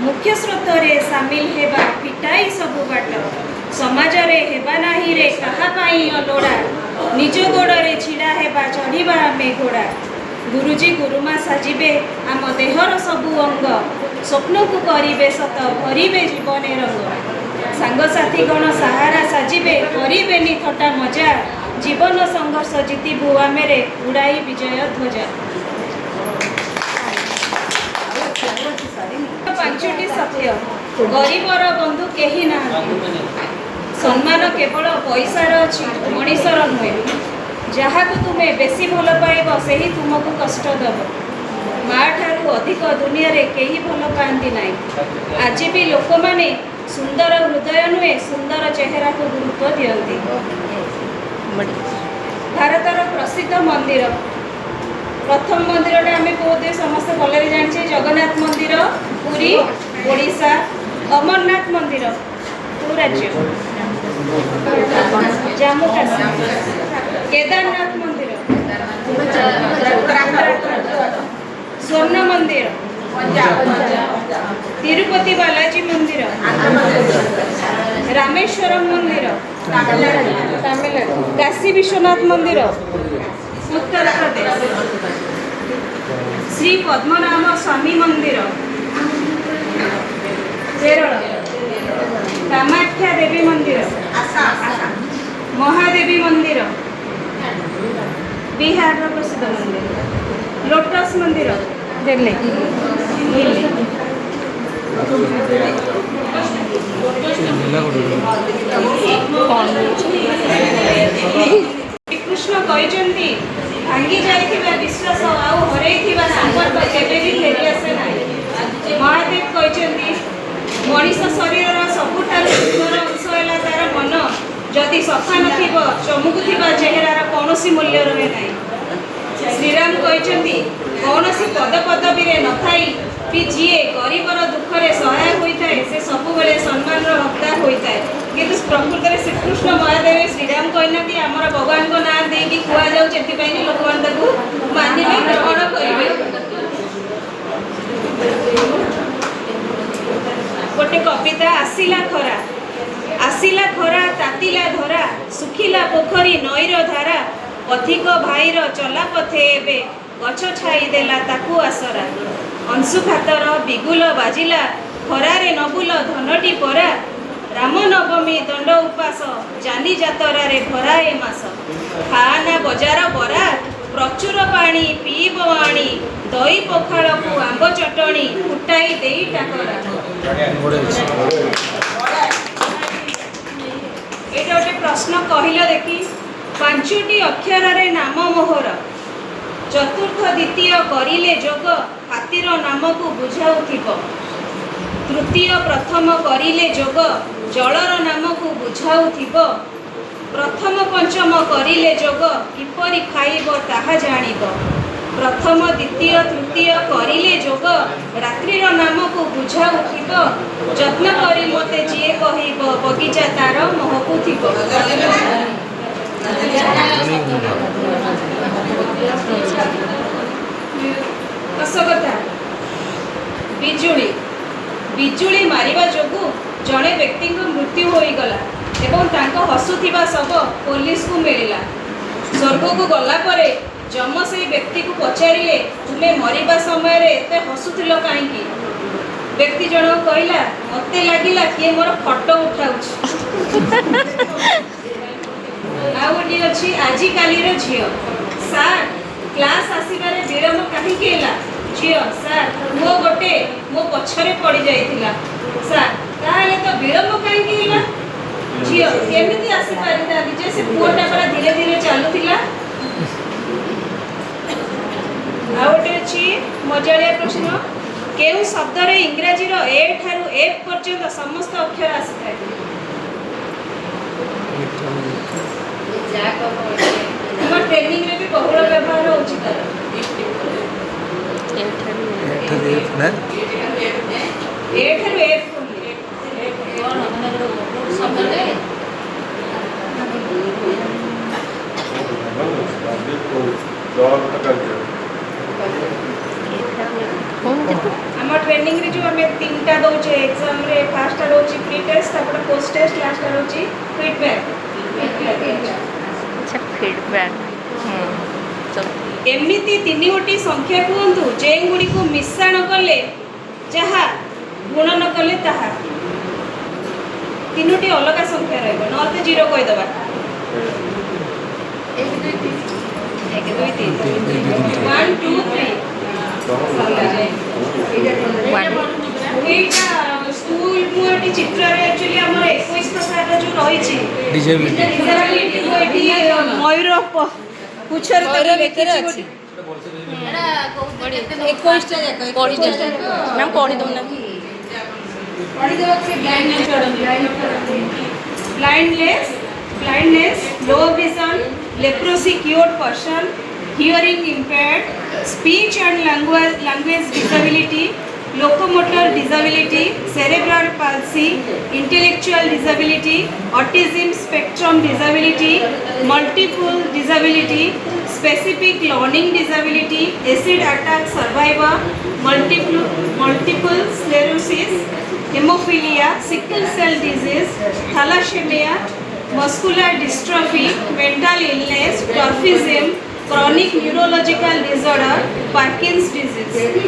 ମୁଖ୍ୟ ସ୍ରୋତରେ ସାମିଲ ହେବା, ଫିଟାଇ ସବୁ ବାଟ। ସମାଜରେ ହେବା ନାହିଁ ରେ କାହା ପାଇଁ ଅଲୋଡ଼ା। ନିଜ ଗୋଡ଼ରେ ଛିଡ଼ା ହେବା, ଚଢ଼ିବା ଆମେ ଘୋଡ଼ା। ଗୁରୁଜୀ ଗୁରୁମା ସାଜିବେ ଆମ ଦେହର ସବୁ ଅଙ୍ଗ। ସ୍ୱପ୍ନକୁ କରିବେ ସତ, ଭରିବେ ଜୀବନେ ରଙ୍ଗ। ସାଙ୍ଗସାଥି ଗଣ ସାହାରା ସାଜିବେ, କରିବେନି ଥଟା ମଜା। ଜୀବନ ସଂଘର୍ଷ ଜିତିବୁ ଆମେରେ, ଉଡ଼ାଇ ବିଜୟ ଧ୍ୱଜା। ପାଞ୍ଚଟି ସତ୍ୟ। ଗରିବର ବନ୍ଧୁ କେହି ନାହାନ୍ତି। ସମ୍ମାନ କେବଳ ପଇସାର ଅଛି, ମଣିଷର ନୁହେଁ। ଯାହାକୁ ତୁମେ ବେଶୀ ଭଲ ପାଇବ, ସେହି ତୁମକୁ କଷ୍ଟ ଦେବ। ମା ଠାରୁ ଅଧିକ ଦୁନିଆରେ କେହି ଭଲ ପାଆନ୍ତି ନାହିଁ। ଆଜି ବି ଲୋକମାନେ ସୁନ୍ଦର ହୃଦୟ ନୁହେଁ, ସୁନ୍ଦର ଚେହେରାକୁ ଗୁରୁତ୍ୱ ଦିଅନ୍ତି। ଭାରତର ପ୍ରସିଦ୍ଧ ମନ୍ଦିର। ପ୍ରଥମ ମନ୍ଦିରଟା ଆମେ ବହୁତ ସମସ୍ତେ ଭଲରେ ଜାଣିଛେ, ଜଗନ୍ନାଥ ମନ୍ଦିର, ପୁରୀ, ଓଡ଼ିଶା। ଅମରନାଥ ମନ୍ଦିର କେଉଁ ରାଜ୍ୟ? ଜାମ୍ମୁ କାଶ୍ମୀର। କେଦାରନାଥ ମନ୍ଦିର? ସ୍ୱର୍ଣ୍ଣ ମନ୍ଦିର? ତିରୁପତି ବାଲାଜୀ ମନ୍ଦିର? ରାମେଶ୍ୱରମ ମନ୍ଦିର? କାଶୀ ବିଶ୍ୱନାଥ ମନ୍ଦିର? ଉତ୍ତରପ୍ରଦେଶ। ଶ୍ରୀ ପଦ୍ମନାଭ ସ୍ୱାମୀ ମନ୍ଦିର? କେରଳ। କାମାକ୍ଷା ଦେବୀ ମନ୍ଦିର? ମହାଦେବୀ ମନ୍ଦିର? ବିହାରର ପ୍ରସିଦ୍ଧ ମନ୍ଦିର। ଲୋଟସ୍ ମନ୍ଦିର? ଦିଲ୍ଲୀ, ଦିଲ୍ଲୀ। ଶ୍ରୀକୃଷ୍ଣ କହିଛନ୍ତି, ଭାଙ୍ଗି ଯାଇଥିବା ବିଶ୍ୱାସ ଆଉ ହରେଇଥିବା ସମ୍ପର୍କ କେବେ ବି ଫେରି ଆସେ ନାହିଁ। ମହାଦେବ କହିଛନ୍ତି, ମଣିଷ ଶରୀରର ସବୁଠାରୁ ସୁନ୍ଦର ଅଂଶ ହେଲା ତାର ମନ। ଯଦି ସଫା ନଥିବ, ଚମକୁଥିବା ଚେହେରାର କୌଣସି ମୂଲ୍ୟ ରହେ ନାହିଁ। ଶ୍ରୀରାମ କହିଛନ୍ତି, କୌଣସି ପଦପଦବୀରେ ନଥାଇ ବି ଯିଏ ଗରିବର ଦୁଃଖରେ ସହାୟ ହୋଇଥାଏ, ସେ ସବୁବେଳେ ସମ୍ମାନର ହକଦାର ହୋଇଥାଏ। କିନ୍ତୁ ପ୍ରକୃତରେ ଶ୍ରୀକୃଷ୍ଣ, ମହାଦେବ, ଶ୍ରୀରାମ କହିନାହାନ୍ତି। ଆମର ଭଗବାନଙ୍କ ନାଁ ଦେଇକି କୁହାଯାଉଛି ଏଥିପାଇଁ ଯେ ଲୋକମାନେ ତାକୁ ମାନିବେ, ଗ୍ରହଣ କରିବେ। ଗୋଟେ କବିତା, ଆସିଲା ଖରା। ଆସିଲା ଖରା, ତାତିଲା ଧରା, ଶୁଖିଲା ପୋଖରୀ ନଈର ଧାରା। ପଥିକ ଭାଇର ଚଲା ପଥେ ଏବେ ଗଛ ଛାଇ ଦେଲା ତାକୁ ଆସରା। ଅଂଶୁଘାତର ବିଗୁଲ ବାଜିଲା, ଖରାରେ ନବୁଲ ଧନଟି ପରା। ରାମନବମୀ ଦଣ୍ଡ ଉପାସ, ଯାନି ଯାତରାରେ ଭରା ଏ ମାସ। ଖାଆନା ବଜାର ବରା, ପ୍ରଚୁର ପାଣି ପିଇବ ଆଣି। ଦହି ପଖାଳକୁ ଆମ୍ବ ଚଟଣି, ଫୁଟାଇ ଦେଇ ଟାକରା। ଏଇଟା ଗୋଟେ ପ୍ରଶ୍ନ, କହିଲ ଦେଖି। ପାଞ୍ଚଟି ଅକ୍ଷରରେ ନାମ ମୋହର, ଚତୁର୍ଥ ଦ୍ୱିତୀୟ କରିଲେ ଯୋଗ, ହାତୀର ନାମକୁ ବୁଝାଉଥିବ। ତୃତୀୟ ପ୍ରଥମ କରିଲେ ଯୋଗ, ଜଳର ନାମକୁ ବୁଝାଉଥିବ। ପ୍ରଥମ ପଞ୍ଚମ କରିଲେ ଯୋଗ, କିପରି ଖାଇବ ତାହା ଜାଣିବ। ପ୍ରଥମ ଦ୍ୱିତୀୟ ତୃତୀୟ କରିଲେ ଯୋଗ, ରାତ୍ରିର ନାମକୁ ବୁଝାଉଥିବ। ଯତ୍ନ କରି ମୋତେ ଯିଏ କହିବ, ବଗିଚା ତାର ମହକୁଥିବ। ହସ କଥା। ବିଜୁଳି। ବିଜୁଳି ମାରିବା ଯୋଗୁଁ ଜଣେ ବ୍ୟକ୍ତିଙ୍କ ମୃତ୍ୟୁ ହୋଇଗଲା ଏବଂ ତାଙ୍କ ହସୁଥିବା ଶବ ପୋଲିସକୁ ମିଳିଲା। ସ୍ୱର୍ଗକୁ ଗଲା ପରେ ଯମ ସେଇ ବ୍ୟକ୍ତିକୁ ପଚାରିଲେ, "ତୁମେ ମରିବା ସମୟରେ ଏତେ ହସୁଥିଲ କାହିଁକି?" ବ୍ୟକ୍ତି ଜଣକ କହିଲା, "ମୋତେ ଲାଗିଲା କିଏ ମୋର ଫଟୋ ଉଠାଉଛି।" ଆଉ ଗୋଟିଏ ଅଛି, ଆଜିକାଲିର ଝିଅ। ସାର୍, କ୍ଲାସ୍ ଆସିବାରେ ବିଳମ୍ବ କାହିଁକି ହେଲା? ଝିଅ: ସାର୍, ପୁଅ ଗୋଟେ ମୋ ପଛରେ ପଡ଼ିଯାଇଥିଲା। ସାର୍: ତାହେଲେ ତ ବିଳମ୍ବ କାହିଁକି ହେଲା? ଝିଅ: କେମିତି ଆସିପାରିଥାନ୍ତି ଯେ, ସେ ପୁଅଟା ପରା ଧୀରେ ଧୀରେ ଚାଲୁଥିଲା। ଆଉ ଗୋଟେ ଅଛି ମଜାଳିଆ ପ୍ରଶ୍ନ। କେଉଁ ଶବ୍ଦରେ ଇଂରାଜୀର ଏ ଠାରୁ ଏଫ୍ ପର୍ଯ୍ୟନ୍ତ ସମସ୍ତ ଅକ୍ଷର ଆସିଥାଏ? ଆମ ଟ୍ରେନିଂରେ ବି ବହୁଳ ବ୍ୟବହାର ହେଉଛି ତାର। ନା। ଏ ଠାରୁ ଏଫ୍। ଶବ୍ଦଟେ। ଆମ ଟ୍ରେନିଂରେ ଯେଉଁ ଆମେ ତିନିଟା ଦେଉଛେ ଏକ୍ଜାମ୍ରେ। ଫାର୍ଷ୍ଟଟା ରହୁଛି ପ୍ରି ଟେଷ୍ଟ, ତାପରେ ପୋଷ୍ଟ ଟେଷ୍ଟ, ଲାଷ୍ଟଟା ରହୁଛି ଫିଡ଼ବ୍ୟାକ୍। ଆଚ୍ଛା, ଫିଡ଼ବ୍ୟାକ୍। ଏମିତି ତିନି ଗୋଟି ସଂଖ୍ୟା କୁହନ୍ତୁ, ଯେଉଁଗୁଡ଼ିକୁ ମିଶାଣ କଲେ ଯାହା, ଗୁଣନ କଲେ ତାହା। ତିନୋଟି ଅଲଗା ସଂଖ୍ୟା ରହିବ, ନହେଲେ ତ ଜିରୋ କହିଦେବା। ଏକ, ଦୁଇ, ତିନି। One, two, three. One. ଏଇଟା ସ୍କୁଲ। ମୁଁ ଏଠି ଚିତ୍ରରେ ଆକ୍ଚୁଆଲି ଆମର 21 ପ୍ରକାରର ଯେଉଁ ରହିଛି ଡିଜେବିଲିଟି। Disability, ମୁଁ ଏଠି ମୟୂର ପୁଚ୍ଛରେ ତାକୁ ଲେଖିଛି ଗୋଟେ। 21ଟା ଯାକ। ମ୍ୟାମ୍, ପଢ଼ି ଦେଉନାହାନ୍ତି। Blindness, low vision, leprosy cured person, hearing impaired, speech and language disability, locomotor disability, cerebral palsy, intellectual disability, autism spectrum disability, multiple disability, specific learning disability, acid attack survivor, multiple sclerosis, hemophilia, sickle cell disease, thalassemia, muscular dystrophy, mental illness, dwarfism, chronic neurological disorder, Parkinson's disease.